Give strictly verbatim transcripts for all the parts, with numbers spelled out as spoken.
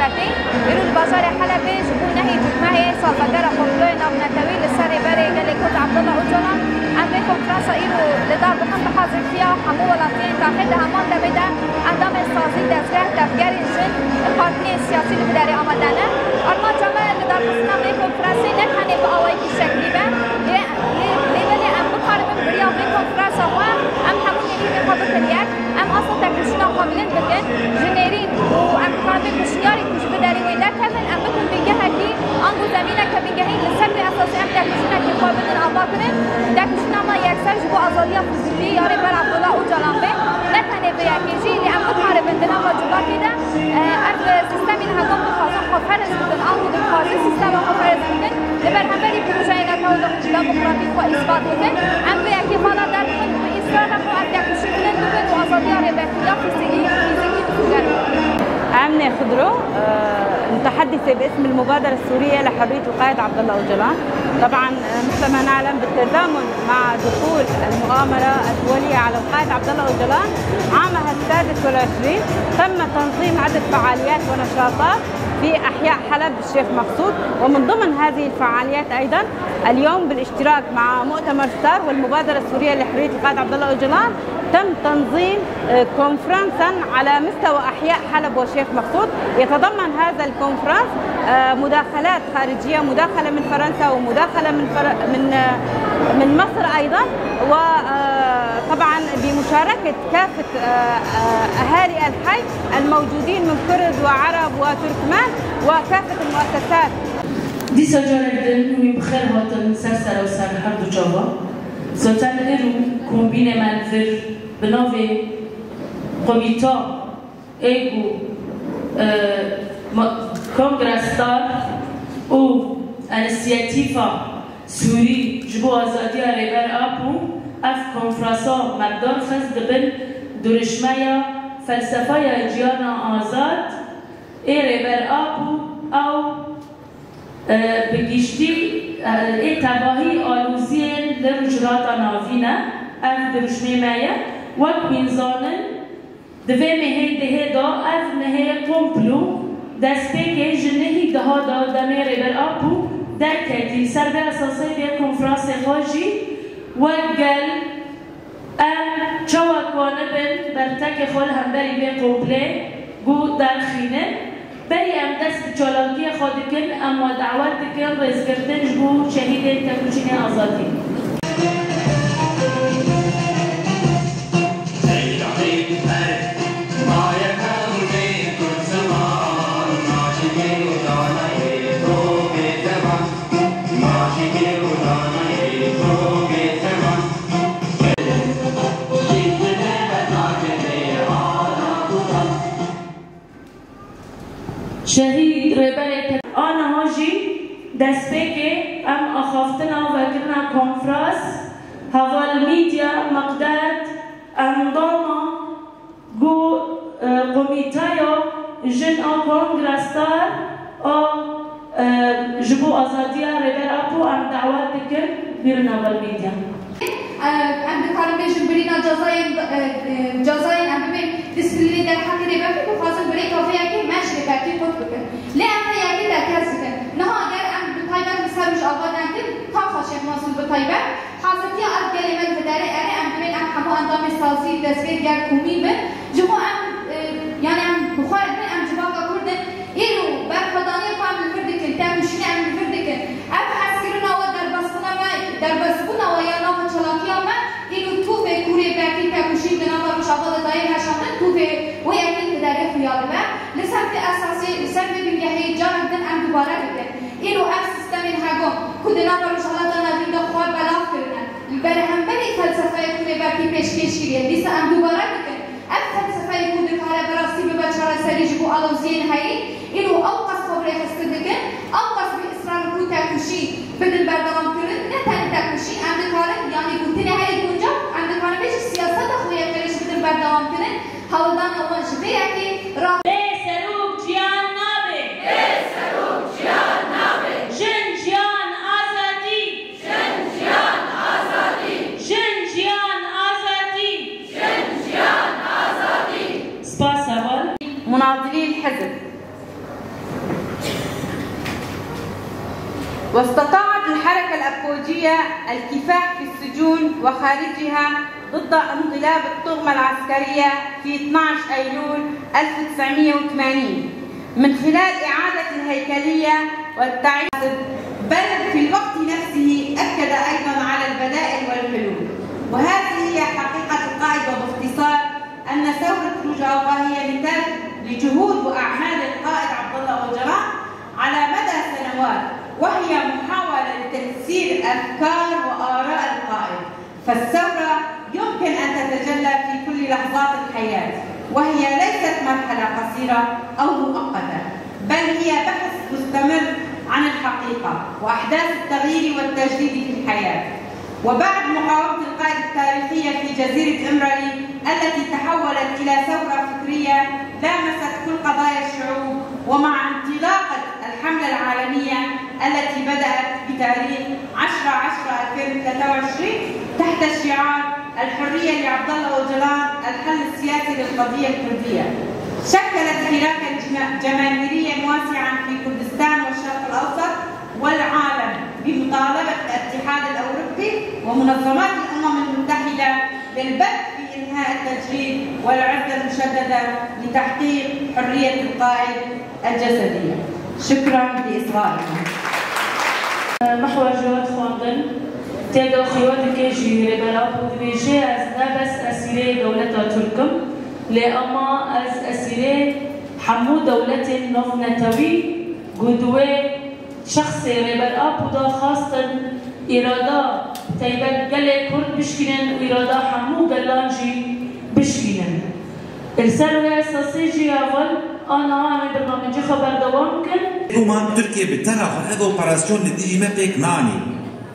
Îro li bajarê Helebê ji bo nehê cotmehê salvegera komployê navnetewî li ser rêberê gelê Kurd Abdullah Ocalan, em vê konferansa îro li dar dixin bi hazirtiya hemû welatiyên taxê. Di heman demê de endamên sazî, dezgeh, tevgerên jin, partiyên siyasî li vî derê amade ne. Armanca me li darxistina vê konferansê ne tenê bi awayekî şeklî be, lê, lê, lê belê em bikaribin bi riya vê konferansa xwe em hemû nêrînê xwe bikin yek. Em asta têkoşîna xwe bilind bikin, ji nêrîn û em dikarin vê pêşniyarê ku ji vî derê wê derkevin, em bikin bingehekî, ango zemîneke bingehîn li ser vê esasê em têkoşînekê xwe bidin avakirin. Têkoşîna me yekser ji bo azadiya fizîkî ya Rêber Abdullah Ocalan be, ne tenê vê yekê jî, lê em bikaribin di nava civakê de, e, ev sîstemên heqan dixwazin xwe ferz bikin, ango dixwazin sîstema xwe ferz bikin. Li ber hemberî projeyê netew demokratîk xwe îspat bikin. Em vê yekê vala derdixin û bi îsrar re xwe ev têkoşîn bilind bikin û azadiya rêbertiya fîzîkî, fîzîkî bikin. Em nêxidro, e, متحدثة باسم المبادرة السورية لحرية القائد عبد الله أوجلان. طبعًا، آه، مثل ما نعلم بالتزامن مع دخول المؤامرة الدولية على القائد عبد الله أوجلان عامها السادس والعشرين، تم تنظيم عدة فعاليات ونشاطات في أحياء حلب الشيخ مقصود، ومن ضمن هذه الفعاليات أيضًا اليوم بالاشتراك مع مؤتمر ستار والمبادرة السورية لحرية القائد عبد الله أوجلان تم تنظيم، آه، كونفرنسا على مستوى أحياء حلب والشيخ مقصود، يتضمن هذا الكونفرنس، آه، مداخلات خارجية، مداخلة من فرنسا ومداخلة من فر-، من، آه، من مصر أيضًا، وطبعًا بمشاركة كافة، آه، آه، أهالي الحي الموجودين من كرد وعرب وتركمان وكافة المؤسسات. Dîsa carek din hûn ê bi xêr hatin ser sera û ser her du çava. Zaten îro kombînê me li vir bi navê Komîta ê ku, e, ma-, Kongre Star û Înisiyatîfa Sûrî ji bo Azadiya Rêber Apo ev konferansa me bi dar xist di bin duruşmeya felsefeya jiyana azad ê Rêber Apo ew, e, bi giştî, e, ê tevahî aloziyên li Rojhilata Navîn e. Ev duruşmê me ye. Wek hûn zanin, di vê mehê dihê de ev mehê komplo destpêkê ji nehî deha de demê Rêber Apo derketî. Li ser vê esasê vê konferansê xwe jî wek gel em çawa kanibin bertekê xwe li hemberî vê komplê ku derxînin. Berî em dest bi çalakiyê xwe dikin, em we dawet dikin rêzgirtin ji bo şehîdên têkoşînê azadî. Şehîd Rêberê Te-, a niha jî destpêkê em axaftina vekirina konferans, Heval Media Meqdet endama ku, e, komîteya jin a Kongre Star a, e, ji bo azadiya Rêber Apo em dawet dikin bîrin Heval Media. Em dikarin bêjin birîna cezayên, e, e, cezayên em bibên disiplînê derheqê Rêbertî, dixwazin bi rêka vê yekê me ji Rêbertî qut bikin. Lê em vê yekê derkez dikin. Niha eger em bi taybet li ser Rojava derkin, Taxa Şêx Mesûd bi taybet, hazirtiya ev gelê me li derê erê, em dibên em hemû endamê sazî destpê gel komî bin. Ji xwe em, e, yani em bi xwe re bin, em civaka Kurd in. Îro berxwedaniyê xwe em li vir dikin, têkoşînê em li vir dikin. Ev hezkirina we, derbasbûna me, derbasbûna we ya nava çalakiya me, îro tu vê kûrê berkî têkoşîn di nava Rojava de dayê meşandin, tu vê wê yekê li derê xuya dibe. Li ser vê esasê, li ser vê bingehê carek din em dubare dikin. Îro ev sîstemên hegom ku di nava Rojhilata Navîn de xwe belav kirine, li berhemberî felsefeyê kûrê berkî pêşkêş kiriye, dîsa em dubare dikin. Ev felsefeyê ku dikare bi rastî bibe çareserî ji bo aloziyên heyî, îro ew qas xwe bi rêxistin dikin, ew qas bi israr ku têkoşîn bidin berdewamkirin, ne tenê têkoşîn, em dikarin, yanî gotinê herî guncav, em dikarin bêjin siyaseta xwe yê qirêj bidin berdewamkirin, hewldana wan ji vê yekê ra. Bê serok jiyan nabe. Bê serok jiyan nabe. Jin, jiyan, azadî. Jin, jiyan, azadî! Jin, jiyan, azadî! Jin, jiyan, azadî! Spas heval. مناضلي الحزب. واستطاعت الحركة الأبوجية الكفاح في السجون وخارجها ضد انقلاب الطغمة العسكرية في اثنعش أيلول ألف وتسعمية وثمانين من خلال إعادة الهيكلية والتعيين، بل في الوقت نفسه أكد أيضًا على البدائل والحلول، وهذه هي حقيقة القائد. وباختصار، أن ثورة روجافا هي نتاج لجهود وأعمال القائد عبد الله أوجلان على مدى سنوات، وهي محاولة لتجسيد أفكار وآراء القائد. فالثورة يمكن أن تتجلى في كل لحظات الحياة، وهي ليست مرحلة قصيرة أو مؤقتة، بل هي بحث مستمر عن الحقيقة وأحداث التغيير والتجديد في الحياة. وبعد مقاومة القائد التاريخية في جزيرة إمرالي التي تحولت إلى ثورة فكرية لامست كل قضايا الشعوب، ومع انطلاقة الحملة العالمية التي بدأت بتاريخ عشرة عشرة ألفين وثلاثة وعشرين تحت شعار الحرية لعبد الله أوجلان، الحل السياسي للقضية الكردية، شكلت حراكا جما-، جماهيريا واسعا في كردستان والشرق الأوسط والعالم، بمطالبة الاتحاد الأوروبي ومنظمات الأمم المتحدة للبت في إنهاء التجريد والعزلة المشددة لتحقيق حرية القائد الجسدية. شكرا لإصغائكم. Mehwer Cewad Xwendin tê de xîwa dike jî Rêber Apo dibêje, ez ne bes esîrê dewleta Tirk im, lê ema ez esîrê hemû dewletên navnetewî ku di wê şexsê Rêber Apo de xwestin îrada taybet gelê Kurd bişkînin û îrada hemû gelan jî bişkînin. Li ser wê esasê jî heval a niha em ê bernamecê xwe berdewam bikin. Hikûmet Tirkiye bi tera xwe ev operasyon li dijî me pêk nanî.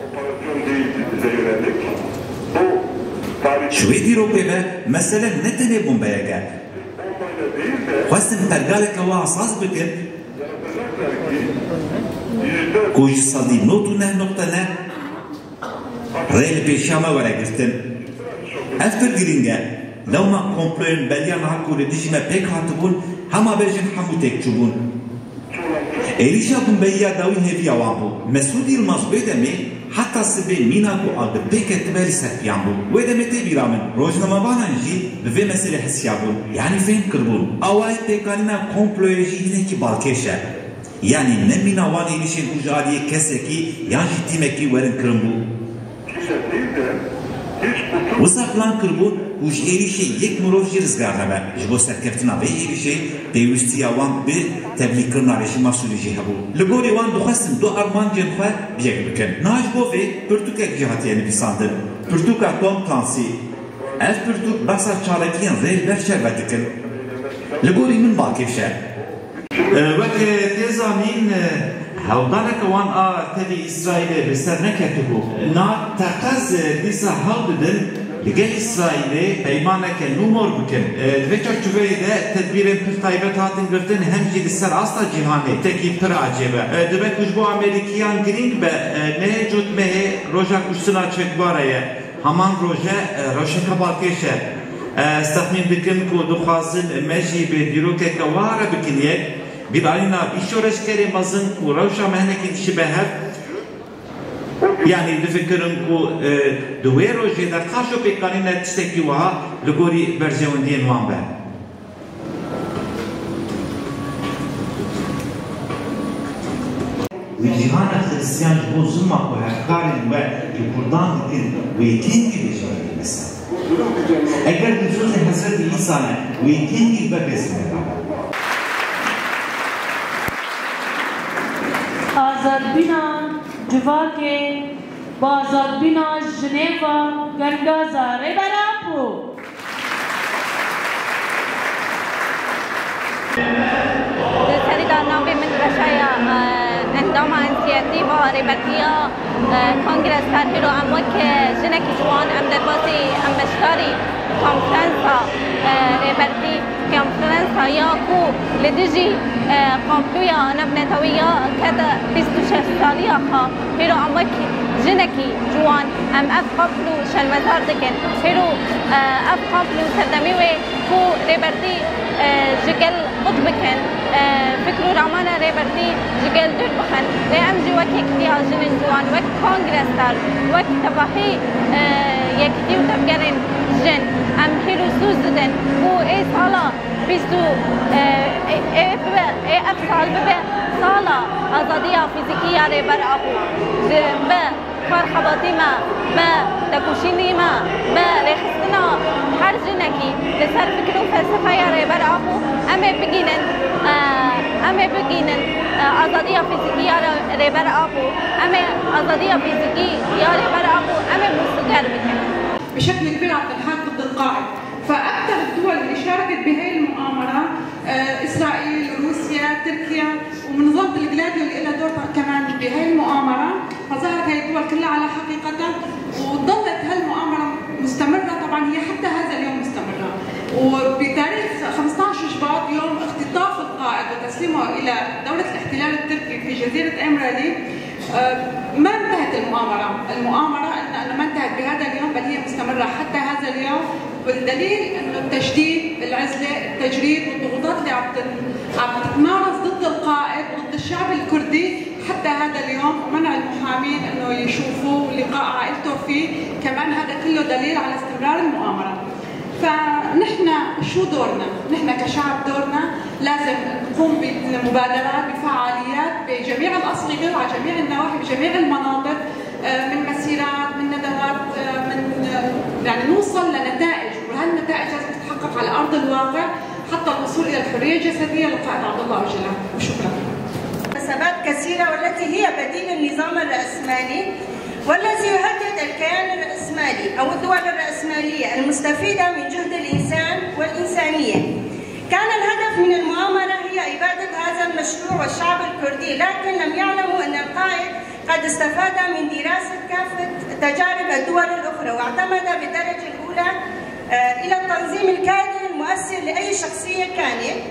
Operasyon değil bize yönelik. Bu tarih Ji wê dîrokê ve mesele ne tenê bombeyek e. Bombayla değil de Xwestin pergaleke wiha saz bikin. Yazacaklar ki yüzde Ku ji sedî nod û neh noqte neh rê li pêşiya me were girtin. Ev pir girîng e. Lewma komployên beriya niha ku li dijî me pêk hatibûn, hema bêjin hemû têk çûbûn. Êrîşa bombeyiya dawî hêviya wan bû. Mesûd Yilmaz wê demê heta sibê mîna ku a di pê ketibe li ser piyan bû. Wê demê tê bîra min, rojnamevanan jî bi vê meselê hesiya bûn. Yanî fêm kiribûn. Awayê pêkanîna komployê jî hinekî balkêş e. Yanî ne mîna wan êrîşên ku ji aliyê kesekî yan jî tîmekî werin kirin bû. Wisa plan kiribû ku ji êrîşê yek mirov jî rizgar nebe. Ji bo serkeftina vê êrîşê pêwîstiya wan bi tevlîkirina rejîma Sûrî jî hebû. Li gorî wan dixwestin du armancên xwe bi yek bikin. Niha ji bo vê pirtûkek jî hatiye nivîsandin. Pirtûka Tom Clancy. Ev pirtûk behsa çalakiyên rê li ber şer ve dikin. Li gorî min balkêş e. E, wek, e, tê zanîn, e, hewldaneke wan a tevî Îsraîlê bi ser neketibû. Na teqez, e, dîsa hewl didin li gel Îsraîlê peymaneke nû mor bikin. E, di vê çarçoveyê de tedbîrên pir taybet hatin girtin, hem jî li ser asta cîhanê tekî pir acêb e. E, dibe ku ji bo Amerîkiyan girîng be, e, mehê cotmehê roja kuştina Che Guevara ye. Heman roje, e, rewşeke balkêş e. Ez texmîn dikim ku dixwazin me jî bi dîrokeke wiha re bikin yek. Bîranîna vî şoreşgerê mezin ku rewşa me hinekî dişibe hev. Yanî difikirim ku, e, di wê rojê de qaşo pêkanîne tiştekî wiha li gorî berjewendiyên wan be. Wî cîhana Xiristiyan ji bo zulma ku hevkarên we li Kurdan dikin, wê kengî bêje bibêje ser? Eger dilsozê Hezretî Îsa ne, wê kengî bibêje ser? Azadbîna civakê, bi azadbîna jinê ve gengaza Rêber Apo. Di serî de navê min Reşa ye, e, endama însiyatîfa rêbertiya, e, Kongres Ser. Hîro em wek, e, jinekî ciwan em derbasî, em beşdarî konferansa, e, rêbertî, konferansa ya ku li dijî, e, komploya navnetewî ya kete bîst û şeş saliya xwe. Hîro em wek jinekî ciwan em ev komplo şermezar dikin. Hîro, e, ev komplo serdemî wê Ku Rêbertî, e, ji gel qut bikin, e, fikr û ramana Rêbertî ji gel dûr bixin. Lê em jî wek Yekîtiya Jinên Ciwan, wek Kongre Star, wek tevahî, e, yekîtî û tevgerên jin, em hîr û sûz didin ku ê sala bîst û, e, ê, ê bibe, ê ev sal bibe sala azadiya fîzîkî ya Rêber Apo. Ji, bi kar xebatî me, bi tekoşînî me, bi rêxistina her jinekî li ser fikir û felsefeya Rêber Apo em ê bigînin, e, em ê bigînin, e, azadiya fîzîkî ya Rê-, Rêber Apo, em ê azadiya fîzîkî ya Rêber Apo em ê mûsûger bikin. بشكل كبير عم تنحاك ضد القائد. فأكثر الدول اللي شاركت بهاي المؤامرة، آه، إسرائيل، روسيا، تركيا، ومنظمة الجلاديو اللي لها دور كمان بهاي المؤامرة. فظهرت هاي الدول كلها على حقيقتها، وظلت هالمؤامرة مستمرة. طبعًا هي حتى هذا اليوم مستمرة. وبتاريخ خمستعش شباط، يوم اختطاف القائد وتسليمه إلى دولة الاحتلال التركي في جزيرة إمرالي، آه، ما انتهت المؤامرة. المؤامرة قلنا إنه ما انتهت بهذا اليوم، بل هي مستمرة حتى هذا اليوم. والدليل إنه التشديد، العزلة، التجريد والضغوطات اللي عم تن-، عم تتمارس ضد القائد وضد الشعب الكردي حتى هذا اليوم، ومنع المحامين إنه يشوفوا لقاء عائلته فيه، كمان هذا كله دليل على استمرار المؤامرة. فنحن شو دورنا؟ نحن كشعب دورنا لازم نقوم بالمبادرات، بفعاليات، بجميع الأصعدة وعلى جميع النواحي، بجميع المناطق، آه، من مسيرات، من ندوات، آه، من، آه، يعني نوصل لنتائج، وهالنتائج لازم تتحقق على أرض الواقع حتى الوصول إلى الحرية الجسدية للقائد عبد الله أوجلان. وشكرًا. مناسبات كثيرة والتي هي بديل النظام الرأسمالي والذي يهدد الكيان الرأسمالي أو الدول الرأسمالية المستفيدة من جهد الإنسان والإنسانية. كان الهدف من المؤامرة هي إبادة هذا المشروع والشعب الكردي، لكن لم يعلموا أن القائد قد استفاد من دراسة كافة تجارب الدول الأخرى، واعتمد بالدرجة الأولى، آه، إلى التنظيم الكادر المؤثر لأي شخصية كانت،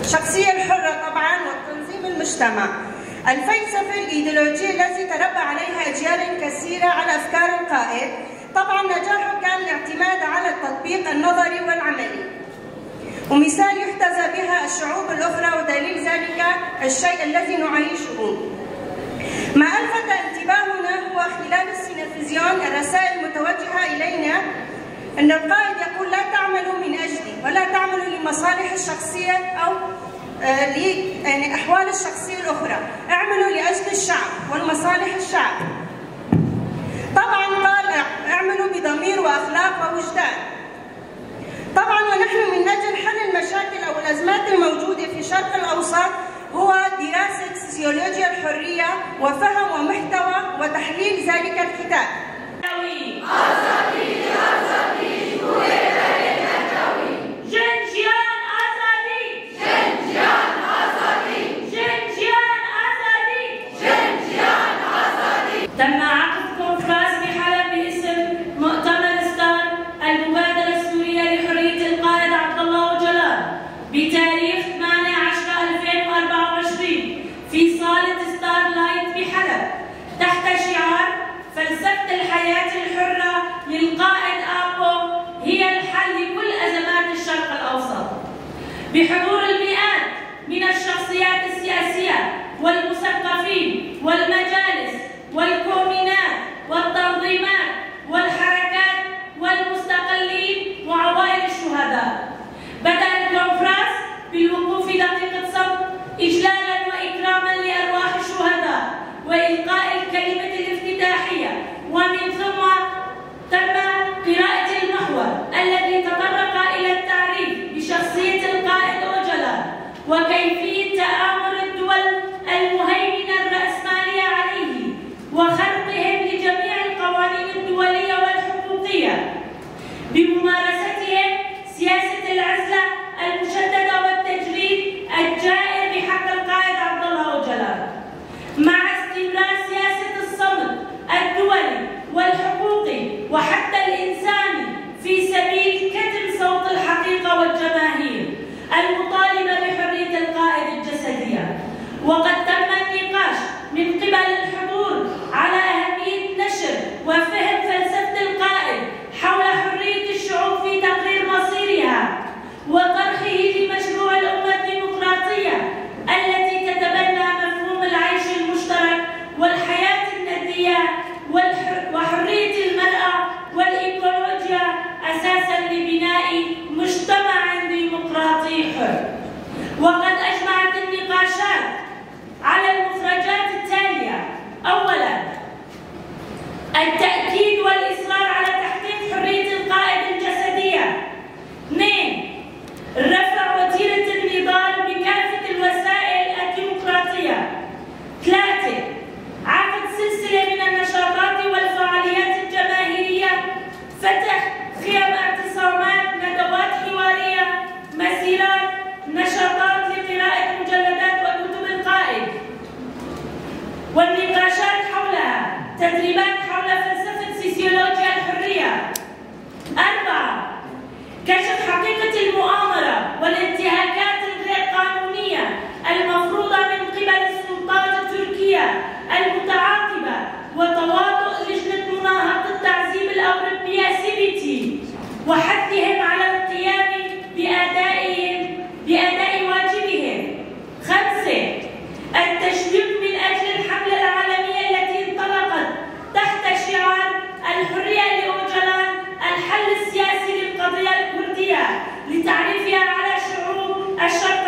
الشخصية الحرة طبعًا والتنظيم المجتمع. الفلسفة الإيديولوجية التي تربى عليها أجيال كثيرة على أفكار القائد، طبعًا نجاحه كان الاعتماد على التطبيق النظري والعملي، ومثال يحتذى بها الشعوب الأخرى، ودليل ذلك الشيء الذي نعيشه. ما ألفت انتباهنا هو خلال السينفزيون الرسائل المتوجهة إلينا أن القائد يقول: "لا تعملوا من أجلي، ولا تعملوا لمصالح الشخصية أو، آه، ل-، يعني، أحوال الشخصية الأخرى، اعملوا لأجل الشعب ولمصالح الشعب." طبعًا قال: "اعملوا بضمير وأخلاق ووجدان." طبعًا، ونحن من أجل حل المشاكل أو الأزمات الموجودة في الشرق الأوسط هو دراسة سيولوجيا الحرية وفهم ومحتوى وتحليل ذلك الكتاب. Jin jiyan azadî! Jin jiyan azadî! Jin jiyan azadî! Jin jiyan azadî! تم عقد كونفرنس بحلب باسم مؤتمر ستار، المبادرة السورية لحرية القائد عبد الله أوجلان، بتاريخ ثمانية عشرة ألفين وأربعة وعشرين في صالة ستار لايت بحلب، تحت شعار: "فلسفة الحياة الحرة للقائد آبو هي الحل لكل أزمات الشرق الأوسط". بحضور المئات من الشخصيات السياسية والمثقفين والمجالس والكومينات والتنظيمات والحركات والمستقلين وعوائل الشهداء. بدأ الكونفرنس بالوقوف دقيقة صمت إجلالا وإكراما لأرواح الشهداء وإلقاء الكلمة الافتتاحية، ومن ثم تم قراءة المحور الذي تطرق إلى التعريف بشخصية القائد أوجلان وكيفية تآمر الدول المهيمنة الرأسمالية عليه وخرقهم لجميع القوانين الدولية والحقوقية بممارستهم سياسة العزلة المشددة والتجريد الجائر بحق القائد عبد الله أوجلان، مع استمرار سياسة الصمت الدولي والحقوقي وحتى الإنساني في سبيل كتم صوت الحقيقة والجماهير المطالبة بحرية القائد الجسدية. وقد تم النقاش من قبل الحضور على أهمية نشر وفهم فلسفة القائد حول حرية الشعوب في تقرير مصيرها. مجتمع ديمقراطي حر. وقد أجمعت النقاشات على المخرجات التالية. أولا، التأكيد والإصرار على تحقيق حرية القائد الجسدية. اثنين، رفع وتيرة النضال بكافة الوسائل الديمقراطية. ثلاثة، عقد سلسلة من النشاطات والفعاليات الجماهيرية، فتح خيم اعتصامات، ندوات حوارية، مسيرات، نشاطات لقراءة مجلدات وكتب القائد والنقاشات حولها، تدريبات حول فلسفة سيسيولوجيا الحرية. أربعة، كشف حقيقة المؤامرة والانتهاكات الغير قانونية المفروضة من قبل السلطات التركية المتعاقبة وتواطؤ لجنة مناهضة التعذيب الأوروبية سي بي تي وحثهم على القيام بأدائهم بأداء واجبهم. خمسة، التشويق من أجل الحملة العالمية التي انطلقت تحت شعار الحرية لأوجالان، الحل السياسي للقضية الكردية، لتعريفها على شعوب الشرق